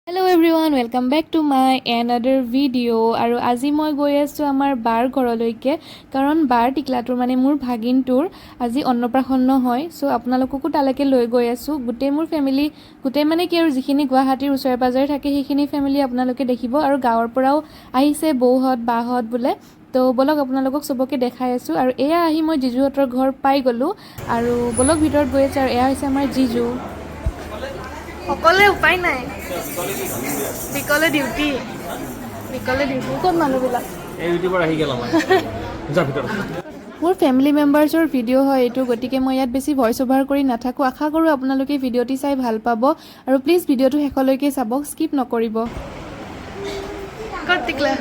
Hello everyone, welcome back to my another video. আৰু আজি মই গৈ আছোঁ আমাৰ বাৰ ঘৰলৈকে, কাৰণ বাৰ টিকলাটোৰ, মানে মোৰ ভাগিনটোৰ আজি অন্নপ্ৰাশন্ন হয়। চ' আপোনালোককো তালৈকে লৈ গৈ আছোঁ। গোটেই মোৰ ফেমিলি, গোটেই মানে কি আৰু, যিখিনি গুৱাহাটীৰ ওচৰে পাঁজৰে থাকে সেইখিনি ফেমিলি আপোনালোকে দেখিব আৰু গাঁৱৰ পৰাও আহিছে বৌহঁত, বাহঁত বোলে। তো ব'লক, আপোনালোকক চবকে দেখাই আছোঁ। আৰু এয়া আহি মই জিজুহঁতৰ ঘৰ পাই গ'লোঁ আৰু ব'লক, ভিতৰত গৈ আছোঁ। আৰু এয়া হৈছে আমাৰ জিজু। সকলোৱে উপায় নাই, বিকলে ডিউটি, বিকলে ডিউটি। ক'ত মানুহবিলাক? এই ইউটিউবাৰ আহি গ'ল আমাৰ, যা ভিতৰত। মোৰ ফেমিলি মেম্বাৰ্ছৰ ভিডিঅ' হয় এইটো, গতিকে মই ইয়াত বেছি ভইচ অভাৰ কৰি নাথাকোঁ। আশা কৰোঁ আপোনালোকে ভিডিঅ'টি চাই ভাল পাব আৰু প্লিজ ভিডিঅ'টো শেষলৈকে চাব, স্কিপ নকৰিব। ক'ত টিকলা,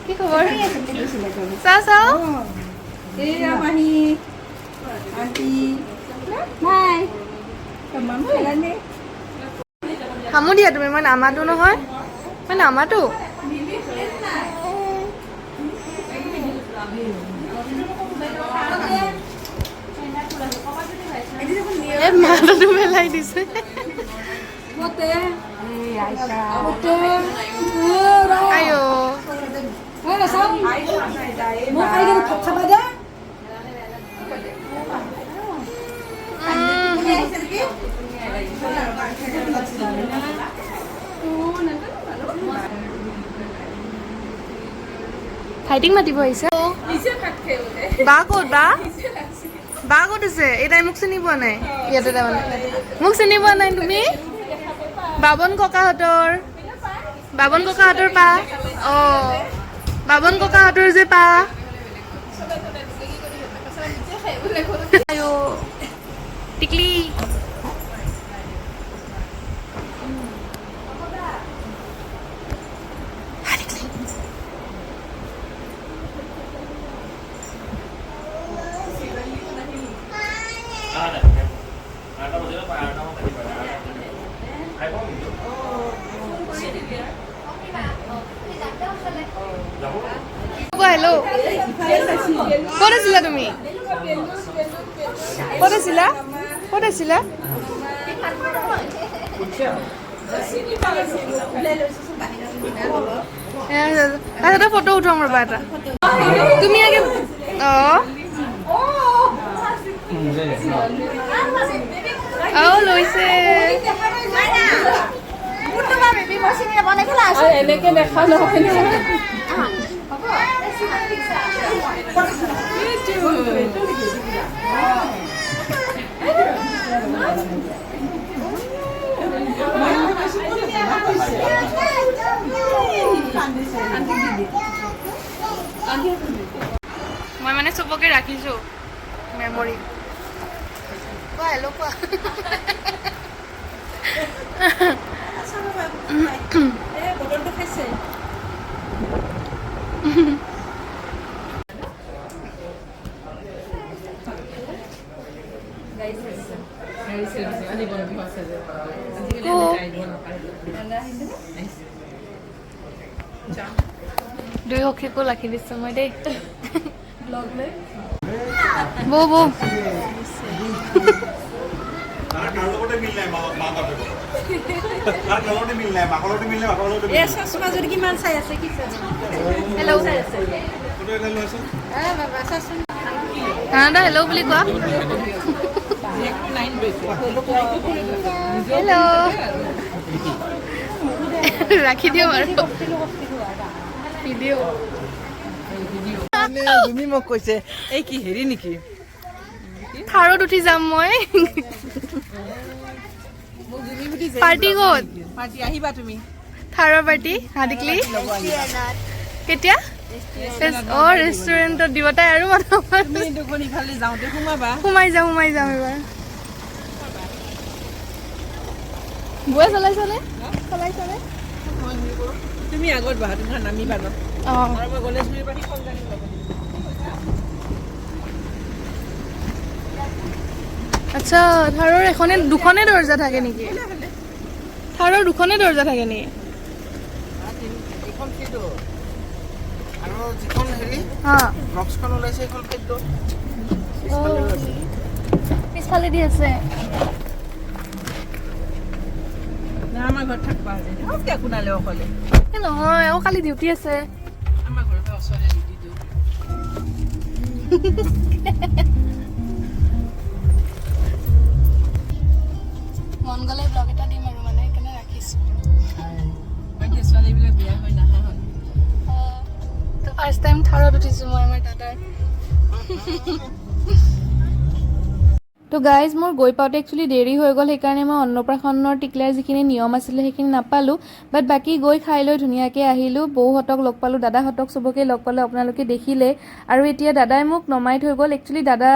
কি খবৰ? চাওঁ চাওঁ। এয়া মাহী, আন্টি, নাই তামাম খেলানে। হামো দিয়া তুমি, মই নামাতো নহয়, মই নামাতো। এই মাথাটো পেলাই দিছে। আইঅ। মই খাই কিনে ভাত খাবা দে। ফাইটিং মাতিব আহিছে। বা ক'ত? বা, বা ক'ত আছে? এই তাই মোক চিনি পোৱা নাই ইয়াতে, তাৰমানে মোক চিনি পোৱা নাই তুমি? বাবন ককাহঁতৰ, বাবন ককাহঁতৰ পা, অ বাবন ককাহঁতৰ যে পা। আইঅ টিকলি। হা, টিকলি। কোৱা, হেল্ল', ক'ত আছিলা তুমি? ক'ত আছিলা? ক'ত আছিলা? তাতে ফটো উঠাম, ৰ'বা এটা। তুমি আগে। অ অ লৈছে। এনেকে দেখা নহয়। মই মানে চবকে ৰাখিছো মেমৰি। কোৱা, হেল্ল' কোৱা। বটলটো খাইছে। দুই সখীকো ৰাখি দিছো মই দেই। বৌ, বৌ। তাৰ কাৰো লগতে মিল নাই, মা বাপেকৰ তাৰ কাৰো লগতে মিল নাই, মাকৰ লগতে মিল নাই, বাপেকৰ লগতে মিল এই নাই। চশমা যদি কিমান চাই আছে, কি চাই? হেল্ল'। চাই আছে। ফটো এটা লোৱাচোন। বাবা, চাচোন। দাদা, হেল্ল' বুলি কোৱা। হেল্ল'। ৰাখি দিওঁ আৰু ভিডিঅ'। মানে তুমি মোক কৈছে, এই কি হেৰি নেকি? থাৰত উঠি যাম মই। পাৰ্টি ক'ত? পাৰ্টি আহিবা তুমি। থাৰৰ পাৰ্টি। হা টিকলি, কেতিয়া? অ ৰেষ্টুৰেণ্টত দিব তাই আৰু বনাব। তুমি দেখোন ইফালে যাওঁতে সোমাবা। সোমাই যাম, সোমাই যাম এবাৰ। বৌয়ে চলাইছনে? চলাইছনে? তুমি আগত বহা, তোমাৰ নামিবা ন। অঁ। আৰু মই গণেশগুৰিৰ পৰা সিখন গাড়ী ল'ব। আচ্ছা, থাৰৰ এখনে দুখনে দৰ্জা থাকে নেকি? থাৰৰ দুখনে দৰ্জা থাকে নেকি? এইখন সেইটো আৰু যিখন হেৰি হা বক্সখন ওলাইছে, সেইখন খাদ্য। পিছফালেদি আছে। আমাৰ ঘৰত থাকবা আজি। থাকক দে, একো নালে অকলে। এই নহয় আকৌ কালি ডিউটি আছে। আমাৰ ঘৰৰ পৰা ওচৰতে ডিউটিটো। মন গ'লে ব্লগ এটা দিম আৰু মানে সেইকাৰণে ৰাখিছোঁ। এতিয়া ছোৱালীবিলাক বিয়া হৈ নাহা হ'ল। তো ফাৰ্ষ্ট টাইম থাৰত উঠিছোঁ মই আমাৰ দাদাৰ। তো গাইজ, মোৰ গৈ পাওঁতে একচুৱেলি দেৰি হৈ গ'ল, সেইকাৰণে মই অন্নপ্ৰাশনৰ টিকলাৰ যিখিনি নিয়ম আছিলে সেইখিনি নাপালোঁ। বাট বাকী গৈ খাই লৈ ধুনীয়াকৈ আহিলোঁ। বৌহঁতক লগ পালোঁ, দাদাহঁতক চবকে লগ পালোঁ, আপোনালোকে দেখিলে। আৰু এতিয়া দাদাই মোক নমাই থৈ গ'ল। একচুৱেলি দাদা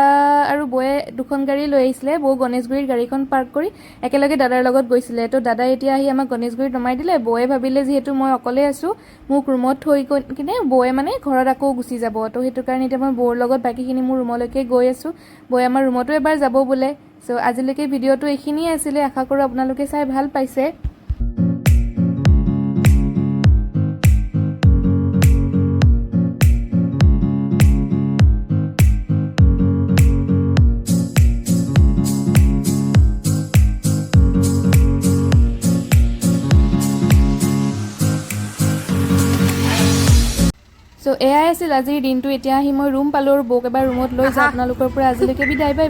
আৰু বৌয়ে দুখন গাড়ী লৈ আহিছিলে। বৌ গণেশগুৰিত গাড়ীখন পাৰ্ক কৰি একেলগে দাদাৰ লগত গৈছিলে। তো দাদাই এতিয়া আহি আমাক গণেশগুৰিত নমাই দিলে। বৌয়ে ভাবিলে যিহেতু মই অকলে আছোঁ, মোক ৰুমত থৈ গৈ কিনে বৌয়ে মানে ঘৰত আকৌ গুচি যাব। তো সেইটো কাৰণে এতিয়া মই বৌৰ লগত বাকীখিনি মোৰ ৰুমলৈকে গৈ আছোঁ। বৌয়ে আমাৰ ৰুমতো এবাৰ যাব বোলে। চ' আজিলৈকে ভিডিঅ'টো এইখিনিয়ে আছিলে। আশা কৰোঁ আপোনালোকে চাই ভাল পাইছে। চ' এয়াই আছিল আজিৰ দিনটো। এতিয়া আহি মই ৰুম পালোঁ আৰু বৌক এবাৰ ৰুমত লৈ যাওঁ। আপোনালোকৰ পৰা আজিলৈকে বিদায়, বাই।